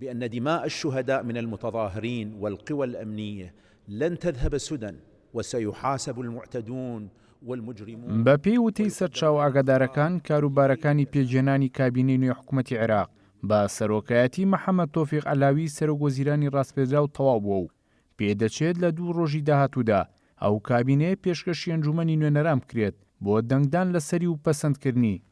بأن دماء الشهداء من المتظاهرين والقوى الأمنية لن تذهب سدى وسيحاسب المعتدون والمجرمون. بەپێی وتەی سەرچاوە ئاگادارەکان، کاروبارەکانی پێکهێنانی کابینەی نوێی حکومەتی عێراق بە سەرۆکایەتی محەمەد تۆفیق عەلاوی سەرۆک وەزیرانی ڕاسپێردراو تەواو بووە و پێدەچێت لە دوو ڕۆژی داهاتوودا ئەو کابینەیە پێشکەشی ئەنجوومەنی نوێنەران بکرێت بۆ دەنگدان لەسەری و پەسەندکردنی.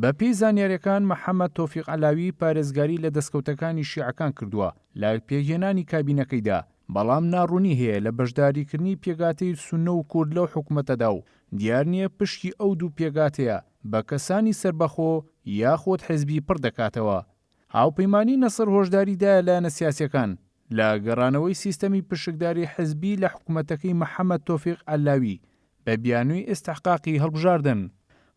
بەپێی زانیارییەکان، محەمەد تۆفیق عەلاوی پارێزگاری لە دەستکەوتەکانی شیعەکان کردووە لە پێکهێنانی کابینەکەیدا، بەڵام ناڕوونی هەیە لە بەشداریکردنی پێکهاتەی سوننە و کورد لەو حکومەتەدا و دیار نییە پشکی ئەو دوو پێکهاتەیە بە کەسانی سەربەخۆ یاخود حزبی پڕ دەکاتەوە. هاوپەیمانی نەسڕ هۆشداری دایە لایەنە سیاسییەکان لە گەڕانەوەی سیستەمی پشکداری حزبی لە حکومەتەکەی محەمەد تۆفیق عەلاوی بە بیانووی ئیستحقاقی هەڵبژاردن.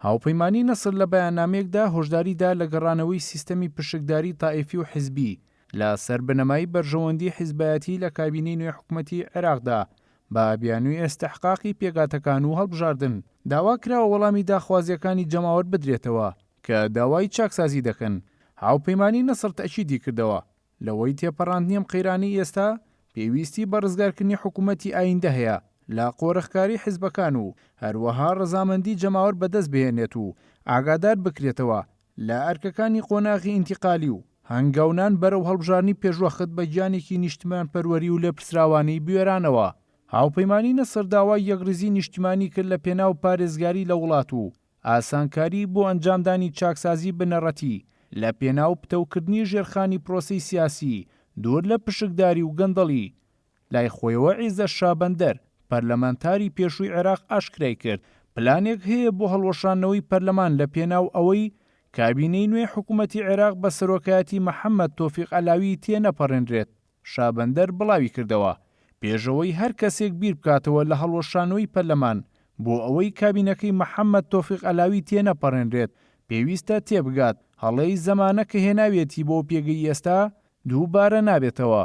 هاوپەیمانی نەسڕ لە بەیاننامەیەکدا هۆشداری دا لە گەڕانەوەی سیستەمی پشکداری تائیفی و حزبی لە سەر بنەمای بەرژەوەندی حزبایەتی لە کابینەی نوێی حکومەتی عێراقدا بە بیانووی ئیستحقاقی پێکهاتەکان و هەڵبژاردن. داوا کراوە وەڵامی داخوازییەکانی جەماوەر بدرێتەوە کە داوای چاکسازی دەکەن. هاوپەیمانی نەسڕ تەئکیدی کردەوە لەوەی تێپەڕاندنی ئەم قەیرانەی ئێستا پێویستی بە ڕزگارکردنی حکوومەتی ئایندە هەیە لە قۆرخکاری حزبەکان و هەروەها ڕەزامەندی جەماوەر بەدەست بهێنێت و ئاگادار بکرێتەوە لە ئەرکەکانی قۆناغی ئینتیقالی و هەنگاونان بەرەو هەڵبژاردنی پێشوەخت بە گیانێکی نیشتمانپەروەری و لێپرسراوانەی بوێرانەوە. هاوپەیمانی نەسڕ داوای یەکڕیزی نیشتیمانی کرد لە پێناو پارێزگاری لە وڵات و ئاسانکاری بۆ ئەنجامدانی چاکسازی بنەڕەتی لە پێناو پتەوکردنی ژێرخانی پرۆسەی سیاسی دوور لە پشکداری و گەندەڵی. لای خۆیەوە عیزەت شابەندەر، پەرلەمانتاری پێشووی عێراق ئاشکرای کرد، پلانێک هەیە بۆ هەڵوەشاندنەوەی پەرلەمان لە پێناو ئەوەی کابینەی نوێی حکومەتی عێراق بە سەرۆکایەتی محەمەد تۆفیق عەلاوی تێنەپەڕێنرێت. شابەندەر بڵاویکردەوە، پێشئەوەی هەر کەسێک بیربکاتەوە لە هەڵوەشانەوەی پەرلەمان بۆ ئەوەی کابینەکەی محەمەد تۆفیق عەلاوی تێنەپەڕێنرێت، پێویستە تێبگات هەڵەی زەمانە کە هێناویەتی بۆ پێگەی ئێستا دووبارە نابێتەوە.